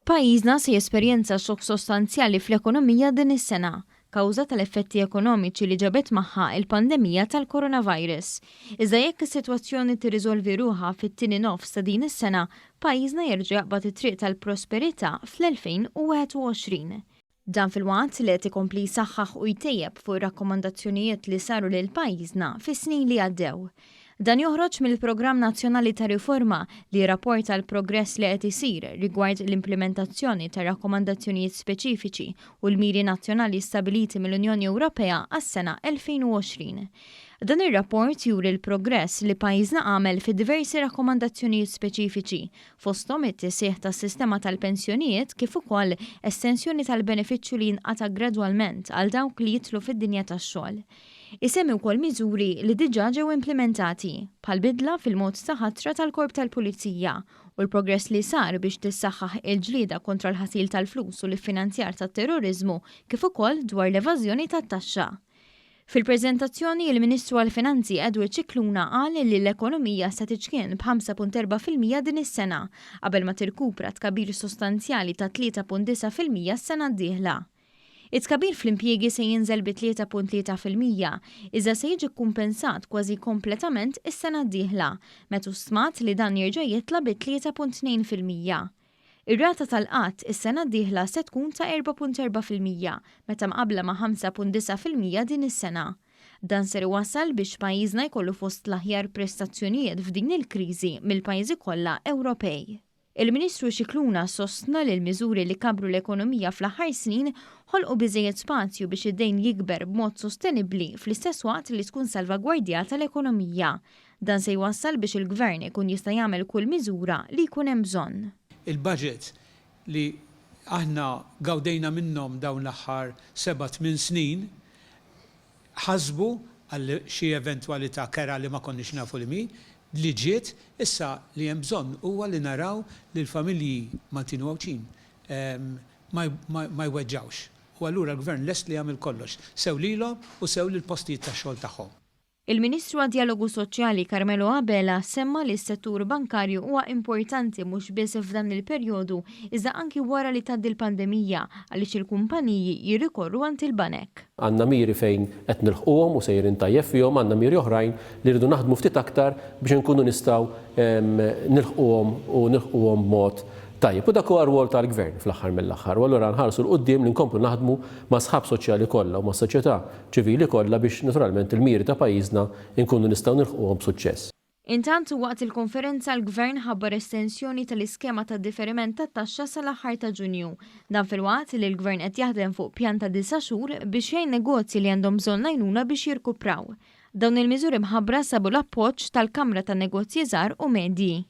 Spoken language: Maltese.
Pajjiżna se jesperjenza xokk sostanzjali fl-ekonomija din is-sena, kawża tal-effetti ekonomiċi li ġabet magħha l-pandemija tal-coronavirus. Iżda jekk is-sitwazzjoni tirriżolvi ruħha fit-tieni nofs ta' din is-sena, pajjiżna jerġa' jaqbad it-triq tal-prosperità fl-2021. Dan filwaqt li qed ikompli jsaħħaħ u jtejjeb fuq ir-rakkomandazzjonijiet li saru lil pajjiżna fis-snin li għaddew. Dan joħroġ mill-Programm Nazzjonali ta' Riforma li jirrapporta l-progress li qed isir rigward l-implimentazzjoni tar-rakkomandazzjonijiet speċifiċi u l-miri nazzjonali stabbiliti mill-Unjoni Ewropea għas-sena 2020. Dan ir-rapport juri l-progress li pajjiżna għamel fi diversi rakkomandazzjonijiet speċifiċi, fosthom it-tisħiħ tas-sistema tal-pensjonijiet kif ukoll estensjoni tal-benefiċċju li jinqata' gradwalment għal dawk li jidħlu fid-dinja tax-xogħol. Isemmi wkoll miżuri li diġà ġew implimentati, bħall-bidla fil-mod ta' ħatra tal-Korp tal-Pulizija u l-progress li sar biex tissaħħaħ il-ġlieda kontra l-ħasil tal-flus u l-iffinanzjar tat-terroriżmu kif ukoll dwar l-evażjoni tat-taxxa. Fil-preżentazzjoni, il-Ministru għall-Finanzi Edward Scicluna qal li l-ekonomija se tiċkien b'5.4% din is-sena, qabel ma tirkupra tkabbir sostanzjali ta' 3.9% s-sena d-dieħla. It-tkabbir fl-impjiegi se jinżel bi 3.3%, iżda se jiġi kkumpensat kważi kompletament is-sena d-dieħla, meta hu stmat li dan jerġa' jitla' bi 3.2%. Ir-rata tal-qgħad is-sena d-dieħla se tkun ta' 4.4% meta mqabbla ma' 5.9% din is-sena. Dan ser iwassal biex pajjiżna jkollu fost l-aħjar prestazzjonijiet f'din il-kriżi mill-pajjiżi kollha Ewropej. Il-Ministru Scicluna sostna li l-miżuri li kabbru l-ekonomija fl-aħħar snin ħolqu biżżejjed spazju biex id-dejn jikber b'mod sostenibbli fl-istess waqt li tkun salvagwardjata l-ekonomija. Dan se jwassal biex il-Gvern ikun jista' jagħmel kull miżura li jkun hemm bżonn. Il-budgets li aħna gawdejna minnhom dawn l-aħħar seba' tmien snin ħasbu għal xi eventwalità kerha li ma konniex nafu li mhi, li ġiet, issa li hemm bżonn huwa li naraw li l-familji Maltin u Għawdxin ma jweġġgħux. U allura l-Gvern lest li jagħmel kollox, sew lilhom u sew lill-postijiet tax-xogħol tagħhom. Il-Ministru għad-Djalogu Soċjali Carmelo Abela semma li s-settur bankarju huwa importanti mhux biss f'dan il-perjodu iżda anki wara li tgħaddi l-pandemija għaliex il-kumpaniji jirrikorru għand il-banek. Għandna miri fejn qed nilħquhom u sejrin tajjeb fihom, għandna miri oħrajn li rridu naħdmu ftit aktar biex inkunu nistgħu nilħquhom u nilħquhom b'mod tajjeb. U dak huwa r-rwol tal-Gvern fl-aħħar mill-aħħar. U allura nħarsu 'l quddiem li nkomplu naħdmu mas-sħab soċjali kollha u mas-soċjetà ċivili kollha biex naturalment il-miri ta' pajjiżna nkunu nistgħu nilħquhom b'suċċess. Intant, waqt il-konferenza l-Gvern ħabbar estensjoni tal-iskema ta' diferiment tat-taxxa sal-aħħar ta' Ġunju. Dan filwaqt li l-Gvern qed jaħdem fuq pjan ta' disa' xhur biex jgħin negozji li għandhom bżonn l-għajnuna biex jirkupraw. Dawn il-miżuri mħabbra sabu l-appoġġ tal-Kamra tan-Negozji Żgħar u Medji.